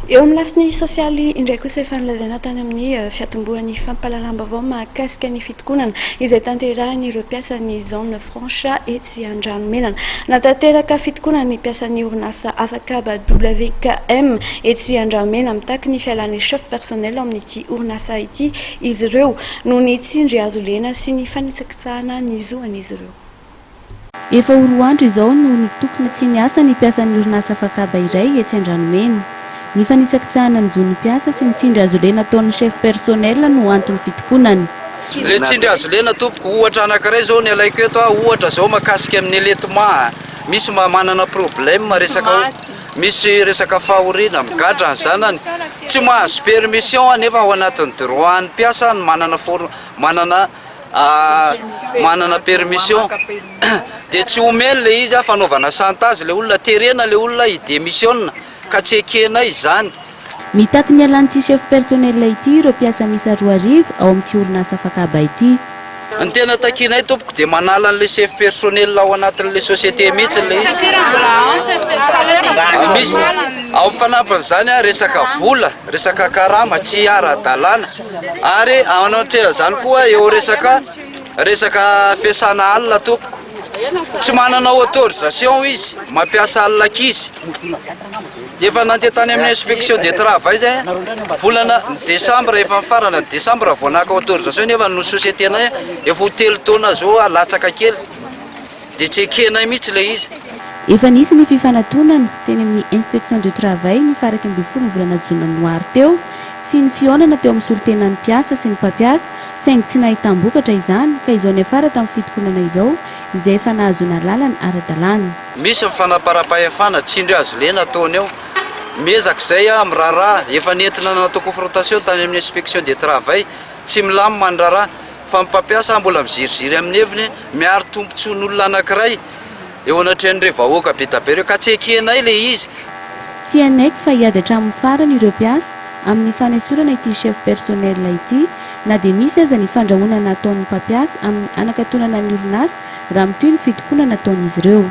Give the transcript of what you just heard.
Eo amin'ny lafiny sosialy indray kosa, efa nolazaina tany amin'ny fiatombohan'ny fampahalalam-baovao mahakasika ny fitokonana izay tanterahin'ireo mpiasan'ny zone franche etsy Andranomenana. Natanteraka fitokonana ny mpiasan'ny orinasa Afakaba WKM etsy Andranomena mitaky ny fialan'ny chef personnel ao amin'ity orinasa ity izy ireo noho ny tsindry hazo lena sy ny fanitsakitsahana ny zoan'izy ireo. Efa ho roa andro izao no nitokona tsy niasa ny mpiasan'ny orinasa Afakaba iray etsy Andranomena. Ny fanitsakitsahana ny zon'ny mpiasa sy ny tsindry hazo lena ataon'ny chef personnel no anton'ny fitokonana. Le tsindry hazo lena tompoko, ohatra anankiray zao ny alaiko eto a, ohatra zao makasika amin'ny allaitement, misy mba manana problème resaka misy resaka fahoriana, migadra ny zanany, tsy mahazo permission anefa ao anatin'ny droit ny mpiasa ny manana for- manana manana permission dia tsy omeny le izy a, fanaovana chantage le olona, terena le olona hi-démissionne ka tsy ekenay izany. Mitaky ny hialan'ity chef personnel ity ireo mpiasa miisa 2000 ao amin'ity orinasa Afakaba ity. Ny tena takianay tompoko dia manala an'ilay chef personnel ao anatin'ilay société mihitsy ilay izy. Misy ao fanampin'izany resaka vola, resaka karama tsy ara-dalàna ary ao anatrehan'izany koa eo resaka resaka fiasana alina tompoko. Tsy manana autorisation izy mampiasa alina ankizy. Efa nandeha tany amin'ny inspection de travail zay volana décembre efa mifarana décembre vao naka autorisation nefa no société nay efa ho 3 taona zao latsaka kely dia tsy ekenay mihitsy ilay izy. Efa nisy ny fifanatonana teny amin'ny inspection du travail ny faha 11 ny volana jona noary teo sy ny fihaonana teo amin'ny solontenan'ny mpiasa sy ny mpampiasa saingy tsy nahitam-bokatra izany ka izao niafara tamin'ny fitokonana izao izay efa nahazoana lalana ara-dalàna. Misy ny fanaparam-pahefana, tsindry hazo lena ataony eo. Miezaka izay aho amin'ny raharaha, efa nentina natao confrontation tany amin'ny inspection de travail, tsy milamina ny raharaha fa ny mpampiasa mbola miziriziry amin'ny heviny, miaro tombontsoan'olona anankiray eo anatrehan'ireo vahoaka be dia be ireo ka tsy ekenay ilay izy. Tsy hanaiky fa hiady hatramin'ny farany ireo mpiasa amin'ny fanesorana ity chef personnel ity na dia misy aza ny fandrahonana ataon'ny mpampiasa amin'ny hanakatonana ny orinasa raha mitohy ny fitokonana ataon'izy ireo.